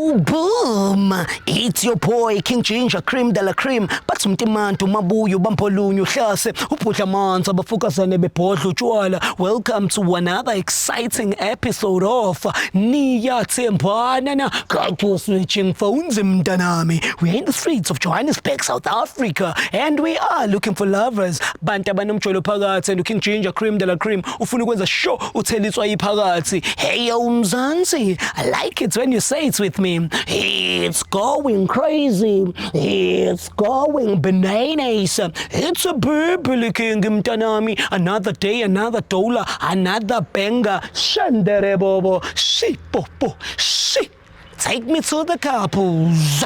Yo, boom! It's your boy King Ginger Cream de la Cream. Bathi umtimantu mabuyo bampolunye uhlase ubhudla amanzi abafukazane bebhodla utshwala. Welcome to another exciting episode of Niyathembana na Couple Switching Phones mntanami. We are in the streets of Johannesburg, South Africa, and we are looking for lovers. Bantu abanomjolo phakathi and King Ginger Cream de la Cream ufuna ukwenza sure uthela itswayi phakathi. Hey yo Mzansi, I like it when you say it with me. It's going crazy. It's going bananas. It's a baby king mntanami. Another day, another dollar, another banger. Shandere bobo, shi popo, shi. Take me to the couples.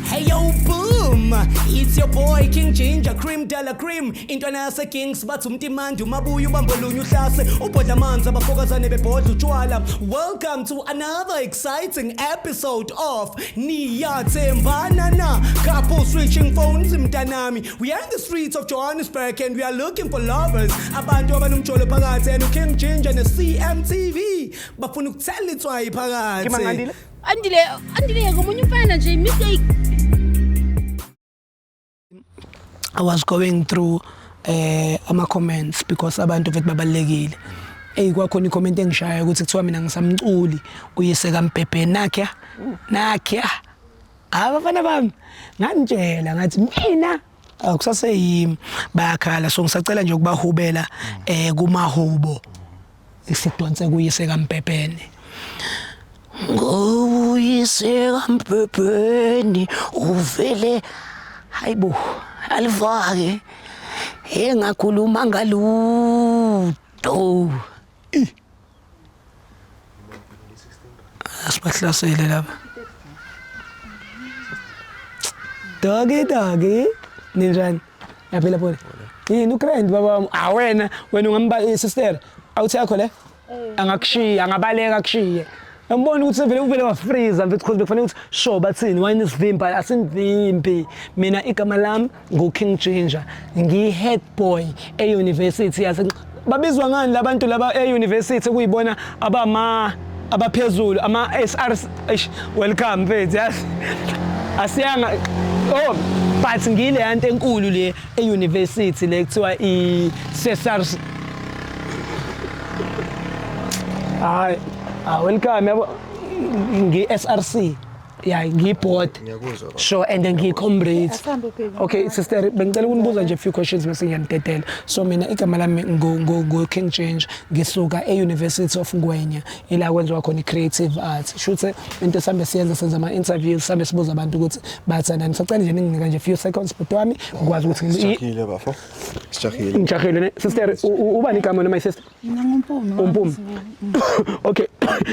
Hey yo boom, it's your boy King Ginger Cream de la Cream. Intwana yase Kings bathi umtimandi umabuya ubambolunye uhlase ubhodla amanzi abafokazane bebhodla utshwala. Welcome to another exciting episode of Niyathembana na Couple Switching Phones mntanami. We are in the streets of Johannesburg and we are looking for lovers. Abantu abanomjolo phakathi and King Ginger ne CMTV bafuna ukuthela itswayi phakathi. Kimangandile? Andile, Andile ngomunye umfana nje mistake. I was going through ama comments because abantu vethu babalekile. Ey kwakhona i-comment engishaya ukuthi kuthiwa mina ngisamculi uyise kaMbhebhe nakya nakya. Abafana bami ngantshela ngathi mina akusaseyimi bayakhala so ngisacela nje ukubahubela kumahubo isidonse kuyise kaMbhebhene. Ngoyise kaMbhebheni uvele hayibo alivake engakhuluma ngalutho. Asibahlasele lapha. Doggy doggy ninjani? Yaphila phole. Yini ugrand baba wami? Ah wena wena ungamba sister awuthi yakho le? Angakushiya angabaleka akushiye. Ngibona ukuthi vele uvele wafreeza mfethu because bekufanele ukuthi sure bathini why nisivimba asinivimbi. Mina igama lami ngu King Ginger. Ngi head boy e university yase babizwa ngani labantu laba e university kuyibona abama abaphezulu ama SR eish welcome mfethu yazi asiyanga oh but ngile yanto enkulu le e university le kuthiwa i CSR hayi ah welcome yabo ngi SRC ya ngiyi-board Ngiyakuzwa baba. sure and ngiyi-comrades Asambe baby. Okay sister bengicela ukunibuza nje a few questions bese ngiyanidedela. So mina igama lami ngu King Change ngisuka e-University of Ngwenya ila kwenziwa khona i-creative arts. Shuthi into esambe siyenza senza ama-interviews sambe sibuza abantu ukuthi bathandani. Sacela nje ninginika nje few seconds bhuti wami ngikwazi ukuthi Sijahile bafo. Sijahile. ngijahile ne sister ubani igama noma i-sister? Mina nguMpumi. Umpumi. Okay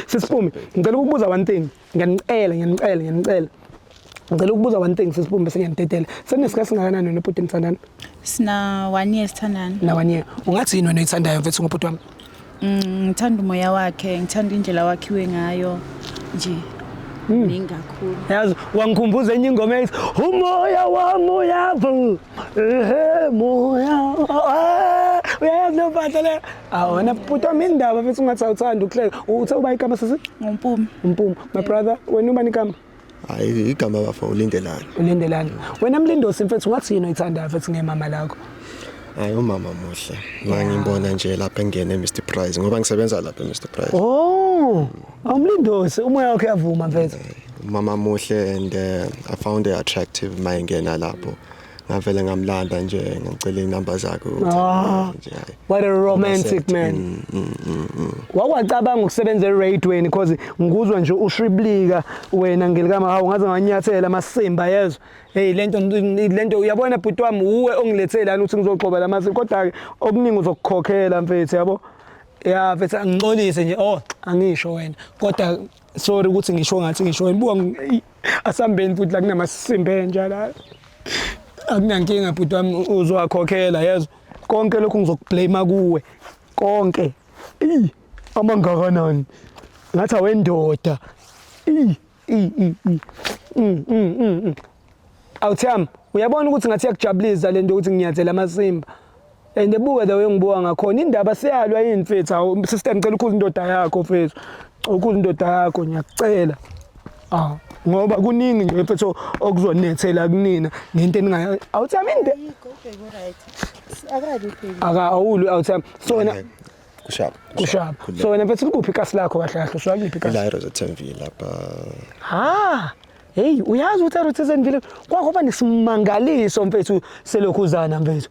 sisiphumi ngicela ukukubuza one thing. Ngiyanicela ngiyanicela ngiyanicela. Ngicela ukubuza one thing sisiphumi bese ngiyanidedela. Seninesikhathi singakanani nobhuti nithandana? Sina 1 year sithandana. Na 1 year. Ungathi yini wena oyithandayo mfethu ngobhuti wami? Ngithanda umoya wakhe, ngithanda indlela wakhiwe ngayo nje. Ningi kakhulu. Yazi wangikhumbuza enye ingoma ethi umoya wami uyavu ehe moya ah, uyayazi leyo mpahla le awona bhuti wami indaba mfethu ungathi awuthanda ukuhleka uthe uba igama sisi Ngumpumi. Mpumi my brother wena ubani igama Hayi igama bafo ulindelani. Ulindelani wena mlindosi mfethu ungathi yini oyithandayo mfethu ngemama lakho? Hayi umama muhle. Mangimbona nje lapha engene Mr Price ngoba ngisebenza lapha Mr Price. Oh awumlindosi umoya wakho uyavuma mfethu. Umama muhle and I found her attractive mayingena lapho. Ngavele ngamlanda nje ngicela inamba zakhe ukuthi Ah. nje hayi. What a romantic man. Wakwacabanga ukusebenza eradweni because ngikuzwa nje ushriblika wena ngelikama hawu ngaze nganyathela amasimba yezwa. Hey lento uyabona bhuti wami uwe ongilethe lana ukuthi ngizogxoba lamasimba kodwa ke okuningi uzokukhokhela mfethu yabo. Ya mfethu angixolise nje oh angisho wena kodwa sorry ukuthi ngisho ngathi ngisho wena buka asambeni futhi la kunamasimba enja la. Akunankinga bhuti wami uzowakhokhela yezwa. Konke lokhu ngizokublame kuwe konke. Ey amangakanani ngathi awendoda. Ey i i i Awuthami uyabona ukuthi ngathi iyakujabulisa lento ukuthi nginyathela amasimba and buka the way ngibuka ngakhona indaba siyalwa yini mfethu awu sister ngicela ukhuza indoda yakho mfethu ukhuza indoda yakho ngiyakucela. Ah, ngoba kuningi nje mfethu okuzonethela kunina ngento eningayo. Awuthi yami inde. Akali baby. Aka awulu awuthi yami. So wena Kushap. kushaba. So wena mfethu kuphi ikasi lakho kahle kahle usuka kuliphi ikasi? La eRosettenville lapha. Ha. Hey, uyazi ukuthi eRosettenville kwakuba nesimangaliso mfethu selokhuzana mfethu.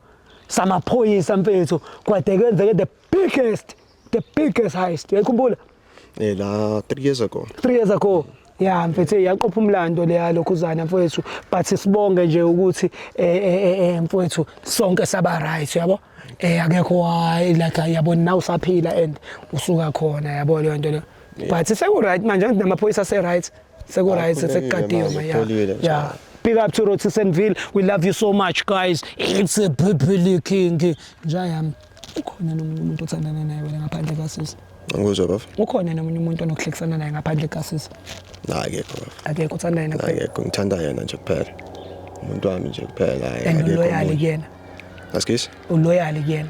Samaphoyisa mfethu kwade kwenzeke the biggest heist. Uyayikhumbula? La 3 years ago. 3 years ago. Ya mfethu, yaqopha umlando leya lokhuzana mfethu, but sibonge nje ukuthi mfethu sonke saba right, yabo, akekho wa like, yabo, na usaphila and usuka khona, yabo, leyo nto leyo, but seku right manje, angithi namaphoyisa ase right, seku right. Akhululekile Sekugadiwe manje, ma ya. kupholile nje. Yeah. Big up to Rosettenville. We love you so much, guys. It's a Purple King. Njayami. Ukhona nomunye umuntu othandana naye wena ngaphandle kasisi? Angikuzwa, baba. Ukhona nomunye umuntu onokuhlekisana naye ngaphandle kasisi? La, akekho, baba. Akekho uthanda yena kuphela. Akekho, ngithanda yena nje kuphela. Umuntu wami nje kuphela, hayi, And akekho uloyal omunye. kuyena? Askies? Uloyal kuyena?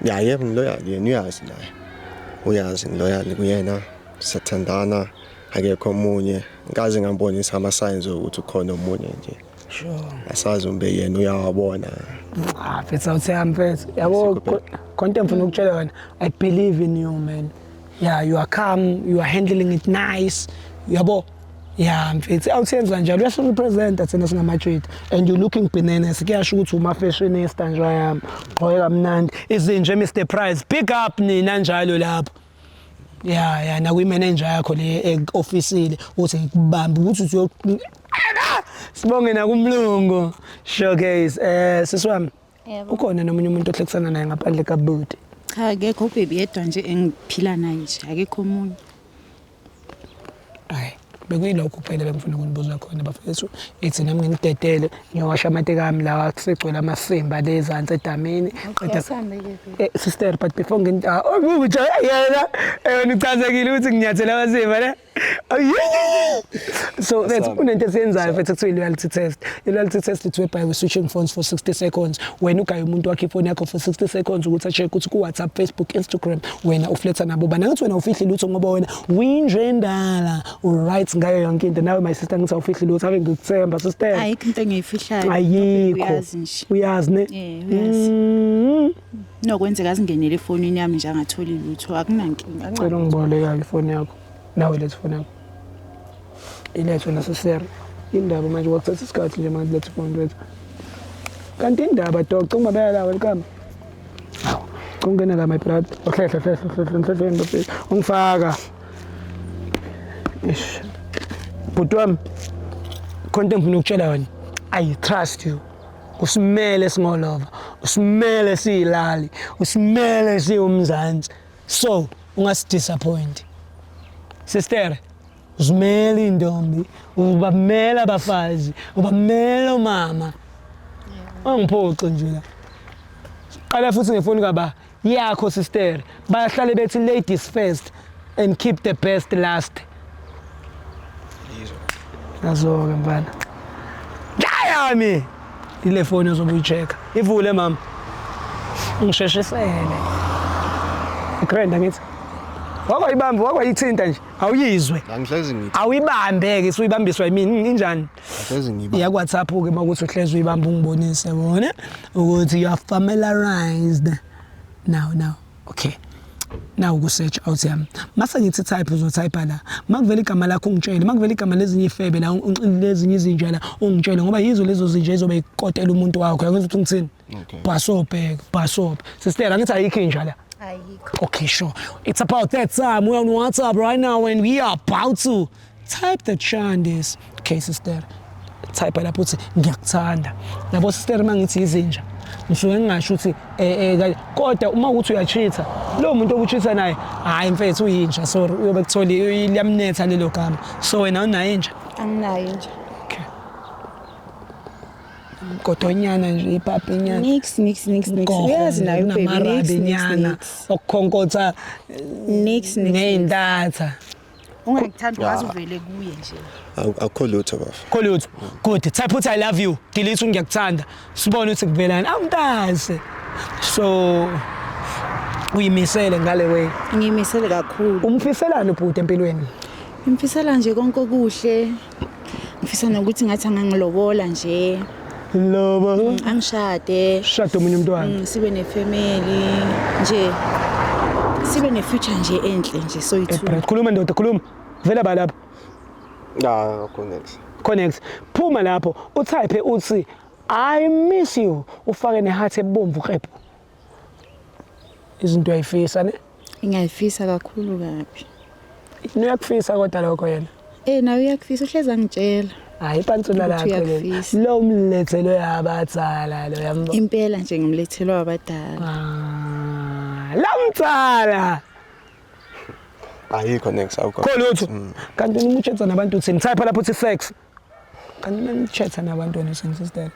Ya, yebo, ngiloyal yena, uyazi naye. Uyazi ngiloyal kuyena. Siyathandana. Akekho omunye. Ngikaze ngambonisa ama signs ukuthi ukhona omunye nje. Asazi umbe yena uyawabona. Ah, mfethu, awuthi yami mfethu. Yabo, Sikho phela. konke ngifuna ukutshela wena. I believe in you, man. Yeah, you are calm, you are handling it nice. Yabo. Yeah, mfethu, awuthi yenza njalo. Uyasirepresenta thina singamajita and you looking bananas. Kuyasho ukuthi uma fashionista nje yami. Gqoke kamnandi. Izinje Mr Price. Big up nina njalo lapho. Ya, nakwi-manager yakho le e-ofisile uthi ngikubambe ukuthi uthi sibonge nakumlungu showcase. Sisi wami. Yebo. Ukhona nomunye umuntu ohlekisana naye ngaphandle kabhuti? Cha, akekho, ubaby yedwa nje engiphila naye nje, akekho omunye. Hayi, bekuyilokho kuphela bengifuna ukunibuza khona, bafethu. Ithi nami nginidedele ngiyowasha amateki ami lawa kusegcwele amasimba lezansi edamini. Asambe-ke baby. Sister, but before ngin ah, oh, buja yena nichazekile ukuthi nginyathela amasimba ne. Oh, yeah. So that's Asambe. kunento esiyenzayo mfethu kuthiwa i-loyalty test. I-loyalty test, it's whereby we switching phones for 60 seconds. Wena ugaye umuntu wakhe ifoni yakho for 60 seconds ukuthi a-check ukuthi ku-WhatsApp, Facebook, Instagram wena ufletha nabo bani. Angithi wena ufihli lutho ngoba wena winje endala, u-right ngayo yonke into. Nawe, my sister, ngithi awufihli lutho, ave ngikuthemba, sister. Ayikho into engiyifihlayo. Ayikho. Uyazi nje. Uyazi ne? Uyazi. Nokwenzeka azingenele efonini yami nje angatholi lutho, akunankinga. Cela ungiboleka ifoni yakho. Nawe letha ifoni yakho. Ilethwe nasesere. Indaba manje kwakuthatha isikhathi nje manje, letha ifoni lethu. Kanti indaba dog, cuma beka la, welcome. Hawu, ungena la, my brother. Ohlehle hlehle hlehle hlehle bafethu. Ungifaka. Ish. Bhuti wami, khonto engifuna ukutshela wena. I trust you. Usimele singolova, usimele siyilali, usimele siwumzansi. So, ungasidisappoint. Sister, uzimele intombi, ubamela abafazi, ubamela umama. Ungiphoxe nje la. Qala futhi ngefoni kaba yakho, sister. Bayahlale bethi ladies first and keep the best last. Nazo-ke mfana. Yami! Ile foni ozobe uyi-check-a. Ivule mama. Ungisheshisele. Ugrand angithi. Wakwayibamba, wakwayithinta nje. Awuyizwe. Angihlezi ngithi Awuyibambe ke, suyibambiswa yimini injani? ngihlezi ngiba. Iya ku-WhatsApp ke makuthi uhlezi uyibamba ungibonise wona ukuthi you are familiarized. Now. Okay. Now ku-search out yami. Mase ngithi type, uzotype la. Makuvela igama lakho ungitshele, makuvela igama lezinye ifebe la, lezinye izinja la ungitshele, ngoba yizo lezo zinja ezobe ikotela umuntu wakho. Yakwenza ukuthi ngithini? Okay. Bhasobhe, bhasobhe. Sister, angithi ayikho inja la. Ayikho. Okay, sure. It's about that time. We're on WhatsApp right now and we are about to type the chandis. Okay, sister. Type lapho uthi ngiyakuthanda. Yabo sister, mangithi izinja, ngisuke ngingasho ukuthi kodwa uma ukuthi uyachitha lo muntu obuchitha naye, hayi mfethu, uyinja, sorry, uyobe kutholi liyamnetha lelo gama. So wena unayo inja? Anginayo nje. Okay. Godonyana nje, ipapi nyana. Nix, nix, nix, nix. Uyazi nayo baby, nix, nix, nyana nix. okukhonkotha Nix, nix. ngey'ntatha. Ungangithandi wazi uvele kuye nje. Akukho lutho, baba. Kholutho. Good. Type uthi I love you. Delete ngiyakuthanda. Sibone ukuthi kuvelani. Awumntase. So uyimisele ngale way. Ngiyimisele kakhulu. Umfiselani ubhuti empilweni? Ngimfisela nje konke okuhle. Ngifisa nokuthi ngathi angangilobola nje. Lobo. Angishade. Shada omunye umntwana. Sibe nefamily nje. Sibe nefuture nje enhle nje soyi-two. Brad, khuluma ndoda, khuluma. Vela ba lapha. Ah, connect. Connect. Phuma lapho, utype uthi I miss you, ufake neheart ebomvu krephu. Izinto uyayifisa ne? Ngiyayifisa kakhulu kabi. Uyakufisa kodwa lokho yena. Eh nawe uyakufisa uhlezi angitshela. Hayi ipantsula Ukuthi lakho leli. uyakufisa. Lo mlethelo yabadzala lo yambo. Impela nje ngimlethelwa abadala. Ah, lamdzala. Ayikho next awukho. Khona uthu. Kanti noma uchetha nabantu uthini? Type lapho uthi sex. Kanti noma uchetha nabantu wena uthini sister?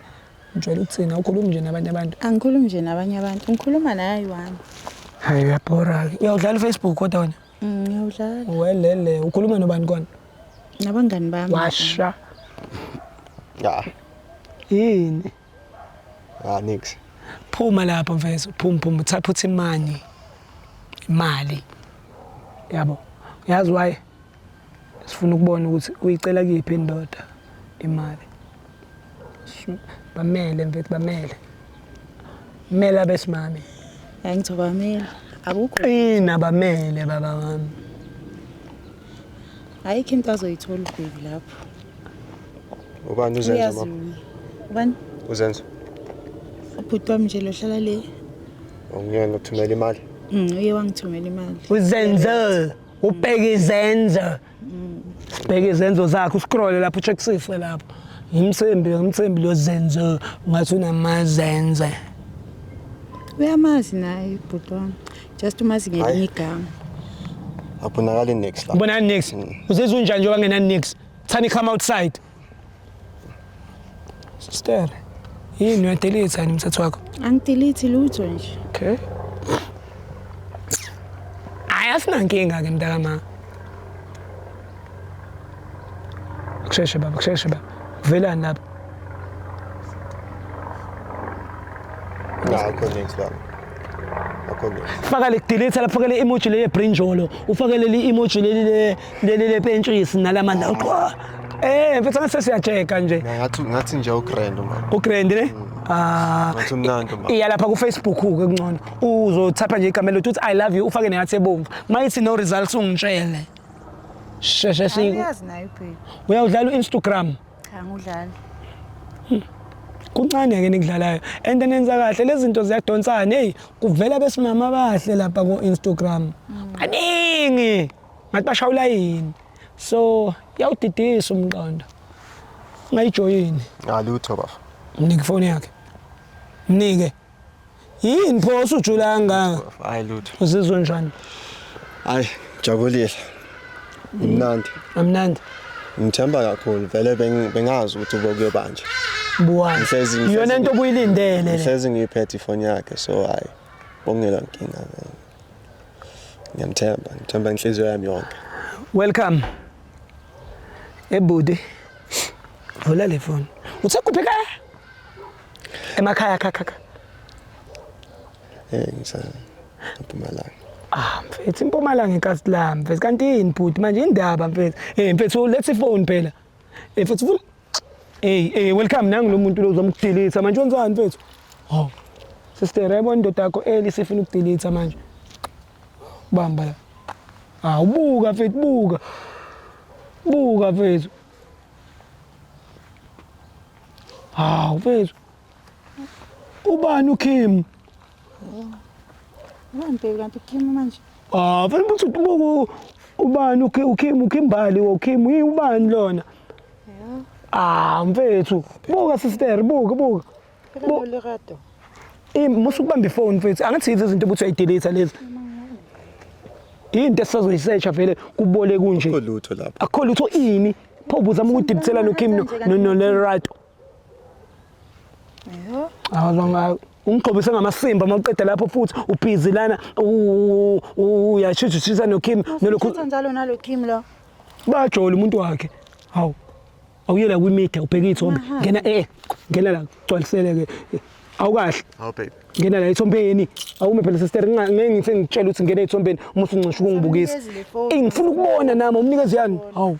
Ngijwayele ukuthini awukhulumi nje nabanye abantu. Angikhulumi nje nabanye abantu. Ngikhuluma naye wami. Hayi uyabhora ke. Uyawudlala uFacebook kodwa wena? Ngiyawudlala. Welele, ukhuluma nobani kona? Nabangani bami. Washa. Ya. Yini? Ah, nix. Phuma lapho mfethu, phuma phuma, type uthi money. Imali. Yabo. Uyazi why? Sifuna ukubona ukuthi uyicela kuyiphi indoda imali. Bamele mfethu, bamele. Mele abesimame. Hayi ngizobamela. Akukho. Qina bamele baba wami. Ayikho into azoyithola ubaby lapho. Ubani uzenzo Uyazi mama? wena. Ubani? Uzenzo. Ubhuti wami nje lohlala le. Ungiyena ukuthumela imali. Uye wangithumela imali. Uzenzo, ubheke izenzo. Sibheke izenzo zakhe, uscroll lapho uchecksise lapho. Ngimthembi, ngimthembi lo zenzo ngathi unamazenze. Uyamazi naye ubhuti wami. Just umazi ngelinye Hayi. igama. Akubonakali next la. Ubona nix. Uzizwa unjani njengoba ngena nix? Thani come outside. Sister, yini uyadelete yini umthetho wakho? Angidelete lutho nje. Okay. Hayi asinankinga ke mntakama. Kusheshe baba, kusheshe baba. Kuvelani lapha? Na, akukho next la. Akukho next. Faka le delete lapha, faka le emoji le yebrinjolo, ufake leli emoji leli le leli le pentshisi nalamandla. Qwa. Mfethu ngathi sesiyajeka nje. Ngathi ngathi nje ugrand mama. Ugrand ne? Ah. Ngathi umnandi mama. Iya lapha ku Facebook ke kungcono. Uzothapha nje igama lethu uthi I love you ufake nengathi ebomvu. Mayithi no results ungitshele. Sheshe si. Uyazi naye ubaby. Uyawudlala uInstagram. Cha ngudlala. Kuncane ke nikudlalayo. And nenza kahle lezi zinto ziyadonsana. Hey, kuvela besimama abahle lapha ku Instagram. Baningi. Ngathi bashawula yini. So, yawudidisa umqondo. Ungayijoyini. Ah, lutho bafa. Mnike ifoni yakhe. Mnike. Yini pho usujula kangaka? Hayi lutho. Uzizwa njani? Hayi, jabulile. Mnandi. Amnandi. Ngithemba kakhulu vele bengazi ukuthi ubokuyoba nje. Buwani. Ngihlezi Iyona into obuyilindele le. Ngihlezi ngiyiphethe ifoni yakhe so hayi bongela nkinga. Ngiyamthemba, ngithemba inhliziyo yami yonke. Welcome. Ebudi. Vula le phone. Uthe kuphi ka? Emakhaya kha kha. Ngisa Mpumalanga. Ah, mfethu impumalanga ikasi lami mfethu. Kanti yini bhuti manje indaba mfethu. Mfethu let's phone phela. Mfethu vula. Hey, welcome nangu lo muntu lo uzama ukudelete manje wenzani mfethu? Oh. Sister, yabona indoda yakho eli sifuna ukudelete manje. Bamba la. Ah, ubuka mfethu, buka. Buka mfethu. Ah, mfethu. Ubani uKim? Ubani baby kanti uKim manje? Ah, mfethu uthi ubuka ubani uKim, uKimbali, uKim, ubani lona? Ah, mfethu, buka sister, buka, buka. Lerato. Musu ukubamba ifoni mfethu, angathi yizo izinto ukuthi uyayidelete lezi. Into esizoyisearcha vele kubole kunje. Akukho lutho lapho. Akukho lutho ini? Pho ubuzama ukudibitsela noKim no Lerato. Yho. Awuzwanga ungigqobise ngamasimba mawuqeda lapho futhi ubhizi lana uyashishisa noKim nolokhu Uthatha njalo nalo Kim lo. bajola umuntu wakhe. Hawu. Awuyela kwimedia ubheke ithombe. Ngena ngena la gcwalisele ke. Awukahle. Hawu baby. Ngena la ethombeni. Awume phela sister, ngeke ngithe ngitshela ukuthi ngena ethombeni uma usuncisha ukungibukisa. Usamnikezi le phone. Eh, ngifuna ukubona nami umnikezi yani. Hawu.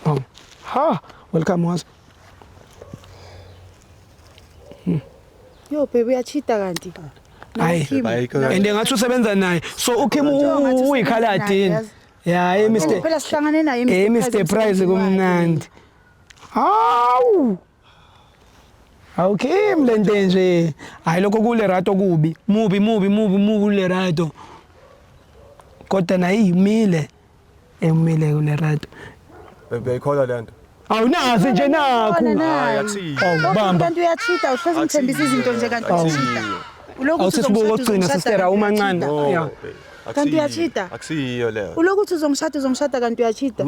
Hawu. Ha, welcome was. Yo baby, uyachita kanti. Hayi. Kim. Ayikho And ngathi usebenza naye. So uKim Ngathi usebenza uyikhaladini. naye, yazi. Ya, hey Mr. Phela sihlangane naye. Eh Mr Price kumnandi. Hawu. Hawu Kim, lento nje. Hayi, lokho kule rato kubi. Mubi mubi mubi mubi kule rato. Kodwa naye imile. Emile kule rato. Baby, ayikholwa lento. Awunazi nje nakhu. Hayi, akusiyo. Awu bamba. Kanti uyachita, uhlezi ngithembisa izinto nje kanti uyachita. Ulokhu uthi Awusisibuko uzongishada, okugcina uzongishada, sister, kanti awumancane. uyachita. Ya. Baby. Kanti Akusiyo. uyachita? Akusiyo leyo. Ulokhu uthi uzongishada, uzongishada, kanti uyachita.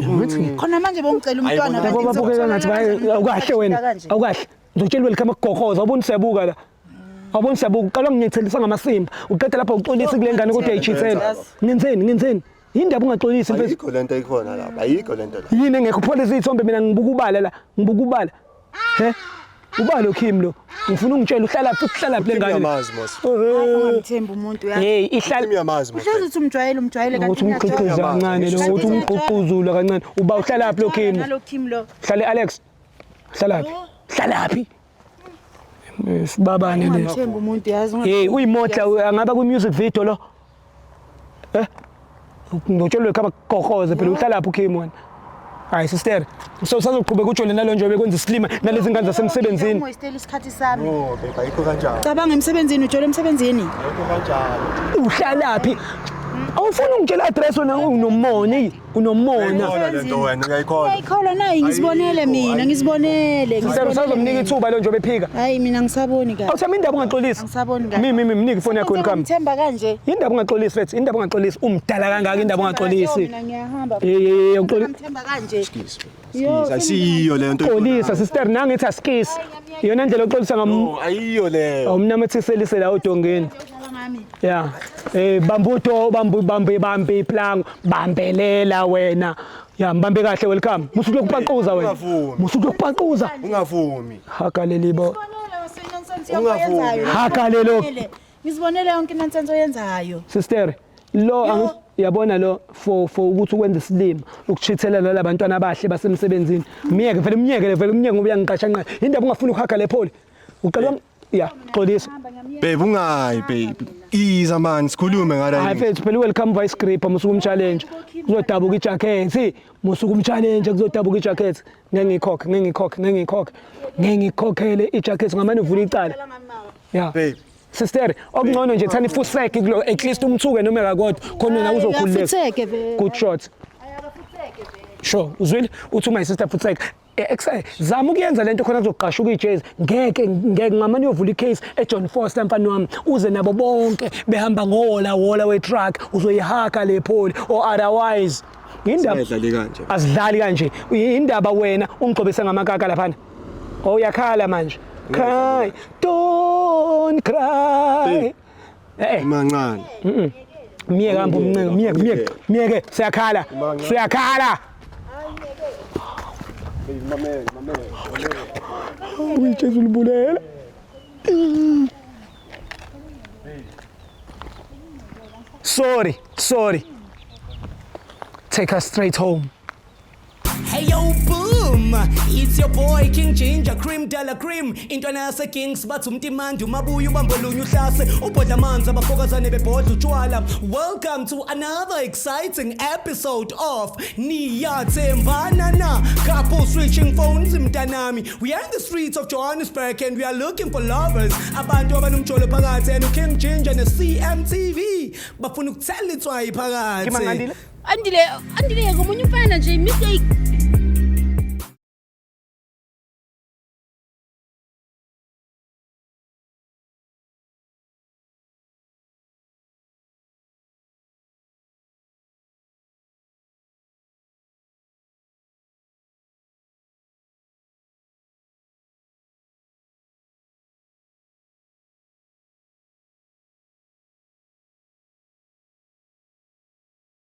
Khona manje bongicela umntwana. Yabo Kanti babukeka ngathi ngizokuthola awukahle wena. kanje. Awukahle. Ngizokutshela welcome akugogoza, awuboni siyabuka la. Awuboni siyabuka, uqala nginyathelisa ngamasimba. Uqeda lapha uxolisa kule ngane kodwa uyayichithela. Ngenzeni, ngenzeni? Yindaba ungaxolisi mfethu? Ayikho lento ikhona lapha. Ayikho lento la. Yini engekho? Pholisa iy'thombe, mina ngibuka ubala la, ngibuka ubala. He? Ubala uKim lo. Ngifuna ungitshele uhlala phi, uhlala phi le ngane? Uyamazi mos. Ungamthembi umuntu uyazi. Hey, ihlala Uyamazi mos. Uhlezi uthi umjwayele, umjwayele, kanti ukuthi umqhiqiza kancane lo, ukuthi umququzula kancane. Uba uhlala phi lo Kim? Nalo Kim lo. Hlale Alex. Hlala phi? Hlala phi? Sibabane lesi. Ungamthembi umuntu yazi. Hey, uyimodla angaba kwi music video lo. Eh? Ngotshela ekhaba gogoze phela, uhlala phi uKim wena? Hayi sister, so sazoqhubeka ujole nalo nje bekwenza isilima nalezi ngane zasemsebenzini. Ungwastela isikhathi sami. No, baby, ayikho kanjalo. Cabanga emsebenzini, ujole emsebenzini. Ayikho kanjalo. Uhlala phi? Awufuni ungitshela address wena, unomona, unomona. Uyayikholwa lento wena, uyayikholwa. Uyayikholwa nayi, ngizibonele Ayikho, mina, ayikho. ngizibonele. Sister, Ngizibonele usazomnika mina. ithuba lo nje bephika. Hayi, mina ngisaboni kahle. Awuthami indaba ungaxolisi. Angisaboni kahle. Mi mi mi mnike ifoni yakho, welcome. Ngithemba kanje. Indaba ungaxolisi mfethu, indaba ungaxolisi, umdala kangaka indaba ungaxolisi. Mina ngiyahamba. Hey hey hey, uxolisa. Ngithemba kanje. Excuse, ayisiyo lento. Xolisa sister, nangithi asikisi. Iyona ndlela oxolisa ngam No, ayiyo leyo. awumnamathiselise la odongeni. Udlala ngami. Ya. Eh, bambuto bambu bambe bambe iplango, bambelela wena. Ya, mbambe kahle welcome. Musu kuyokupaquza wena. Ungavumi. Musu kuyokupaquza. Ungavumi. Haka lelibo. Ngizibonele yonke oyenzayo. Haka lelo. Ngizibonele yonke inonsense oyenzayo. Sister, lo yabona lo for ukuthi ukwenza isilima, ukuchithela nalabantwana abahle basemsebenzini. Miyeke vele, umyeke vele, umyeke ngoba uyangiqasha nqa. Indaba ungafuni ukuhaga le pholi. Uqala ya, xolisa. Babe, ungayi baby. Iza man, sikhulume ngala. Hayi mfethu, phela welcome vice grip, musuku umchallenge. Kuzodabuka ijacket, musuku umchallenge, kuzodabuka ijacket. Ngeke ngikhokhe, ngeke ngikhokhe, ngeke ngikhokhe. Ngeke ngikhokhele ijacket ngamane uvula icala. Ya. Babe. Sister, okungcono nje thani fuseke kulo, at least umthuke noma kakodwa khona wena uzokhululeka. Uyafutheke vele. Good shot. Sure, uzwile uthi my sister futseke. Zama ukuyenza lento khona kuzoqashuka ijezi. Ngeke ngeke ngamane uyovula icase eJohn Foster mfana wami, uze nabo bonke behamba ngowola wola we truck, uzoyihaka le pholi or otherwise. Indaba Singayidlali kanje. Asidlali kanje. Indaba wena ungigcobise ngamakaka laphana. Oh, uyakhala manje. Cry, don't cry. Eh, Mancane. miyeke hamba umncingo, miyeke, miyeke, miyeke, siyakhala. Siyakhala. Baby, mamela, mamela. Uyijesu ulibulela. Sorry, sorry. Take us straight home. Hey yo boom, it's your boy King Ginger Cream de la Cream. Intwana yase Kings bathi umtimandi umabuya ubambolunye uhlase ubhodla amanzi abafokazane bebhodla utshwala. Welcome to another exciting episode of Niyathembana Na. Couple switching phones mntanami. We are in the streets of Johannesburg and we are looking for lovers. Abantu abanomjolo phakathi and King Ginger ne CMTV bafuna ukuthela itswayi phakathi. Andile, Andile, ngomunye umfana nje mistake.